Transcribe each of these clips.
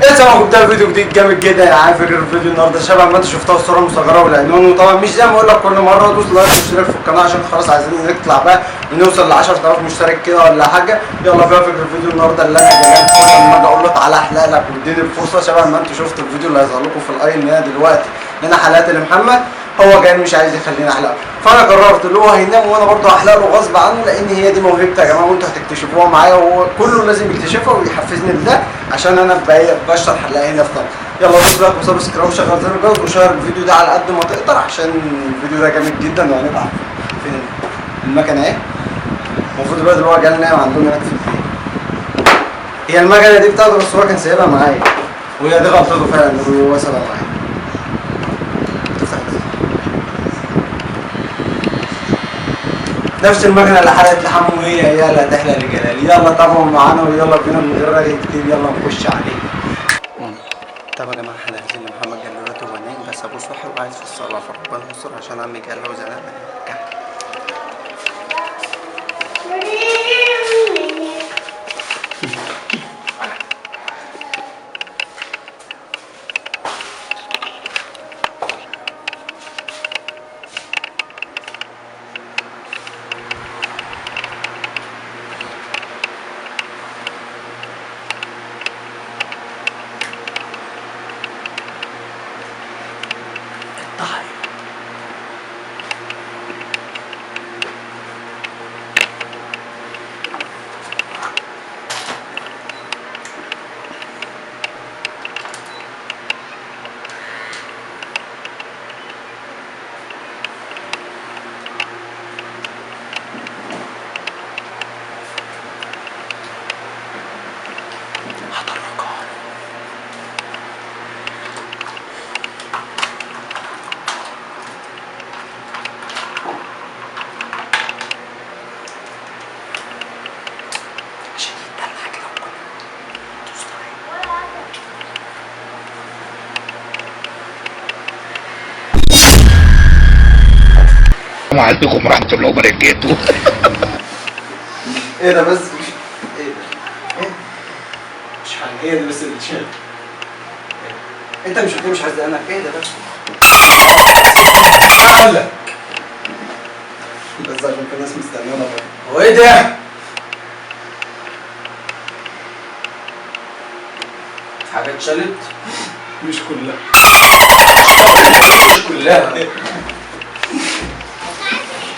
لسه ما فيديو جديد جامد جدا. انا عارف الفيديو النهارده شبه ما انتوا شفتوها الصورة المصغرة والعنوان، وطبعا مش زي ما اقول لك كل مرة دوس like واشترك في القناة عشان خلاص عايزين نطلع بقى ونوصل ل 10000 مشترك كده ولا حاجة. يلا بقى فكرة الفيديو النهارده اللي انا جاي كل ما اجي اقول له تعالى احلق لك واديني الفرصة، شبه ما انتوا شفتوا الفيديو اللي هيظهر لكم في ال i اللي هنا دلوقتي ان انا حلقت لمحمد، هو جاي مش عايز يخليني احلقه، فانا قررت اللي هو هينام وانا برضه هحلق له غصب عنه، لان هي دي موهبتي يا جماعة وانتوا هتكتشفوها معايا، وهو كله لازم يكتشفها ويحفزني لده عشان انا بشتر حلاقه هنا في طنطا. يلا دوس like و subscribe وشغل زر الجرس و share الفيديو ده على قد ما تقدر عشان الفيديو ده جامد جدا. وهنبقى فين المكنه اهي، المفروض دلوقتي هو جاي نايم عندهم هناك في البيت. هي المكنه دي بتاعته بس هو كان سايبها معايا، وهي دي غلطته فعلا ان هو سايبها معايا. نفس المكنه اللي حلقت لحمو هي هي اللي هتحلق لجلال. يلا تابعوا معانا ويلا بينا من غير رغي كتير، يلا نخش عليه. طب يا جماعة احنا داخلين لمحمد جلال دلوقتي وهو نايم، بس ابوه صاحي وقاعد في الصاله، فربنا يستر عشان عمي جلال وزعلان مني. السلام عليكم ورحمة الله وبركاته. ايه ده بس؟ ايه ده؟ ايه؟ مش حاجة، هي دي بس اللي اتشال. انت مش قلت مش عايز انا ايه ده بس؟ اقول لك بس عشان في ناس مستنيانا بره. هو ايه ده؟ حاجة اتشالت؟ مش كلها. مش كلها.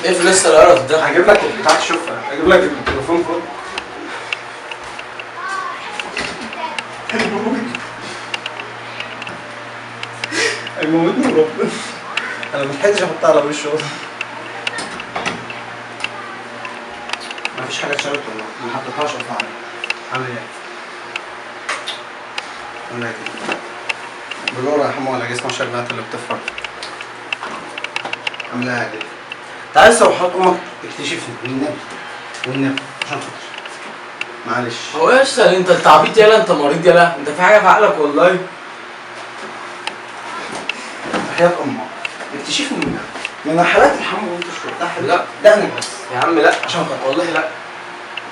ايه في لسه القرف ده؟ هجيب لك البتاع تشوفها، هجيب لك التليفون كله. هيموتني وربنا. انا ملحقتش احطها على وشي اصلا. مفيش حاجة اتشالت والله، ما حطيتهاش اصلا عليه. عامل ايه؟ عامل ايه كده؟ بلورة يا حمو على جسم عشان البنات اللي بتفرح. عاملاها كده. تعالى لسه وحط امك اكتشفني والنبي والنبي عشان خاطر. معلش. هو ايه يا انت عبيط يالا، انت مريض يالا، انت في حاجة في عقلك والله. وحياة امك اكتشفني والنبي. من حالات الحمو وانت شفتها. لا دقنك بس يا عم، لا عشان خاطر والله لا.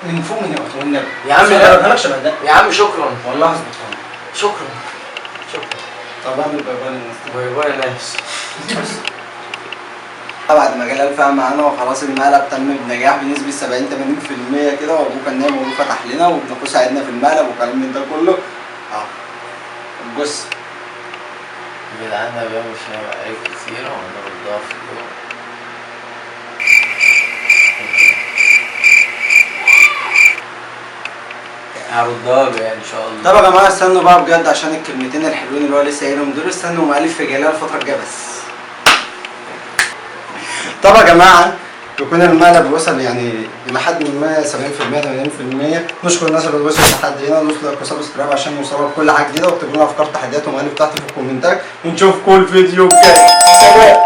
من فوق من هنا والنبي يا عم لا. مالكش شبه يا عم شكرا والله هظبطها. شكرا شكرا. طب اعمل bye bye للناس. bye bye يا ناس. بعد ما جلال فهم معانا وخلاص المقلب تم بنجاح بنسبة 70 80% كده، وابوه كان نايم وابوه فتح لنا وابن اخوه ساعدنا في المقلب وكلام من ده كله. الجثة يا جدعان ده بيعمل فيها مقالب كتيرة وانا بضاف له. هردها له يعني ان شاء الله. طب يا جماعة استنوا بقى بجد عشان الكلمتين الحلوين اللي هو لسه قايلهم دول، استنوا مقالب في جلال الفترة الجاية بس. طب يا جماعة يكون المقلب وصل يعني الى حد ما 70% 80%. نشكر الناس اللي وصلت لحد هنا، دوس like و subscribe عشان يوصلك كل حاجة جديدة، واكتبوا لنا افكار تحديات ومقالب تحت في الكومنتات، ونشوفكم الفيديو الجاي. سلام.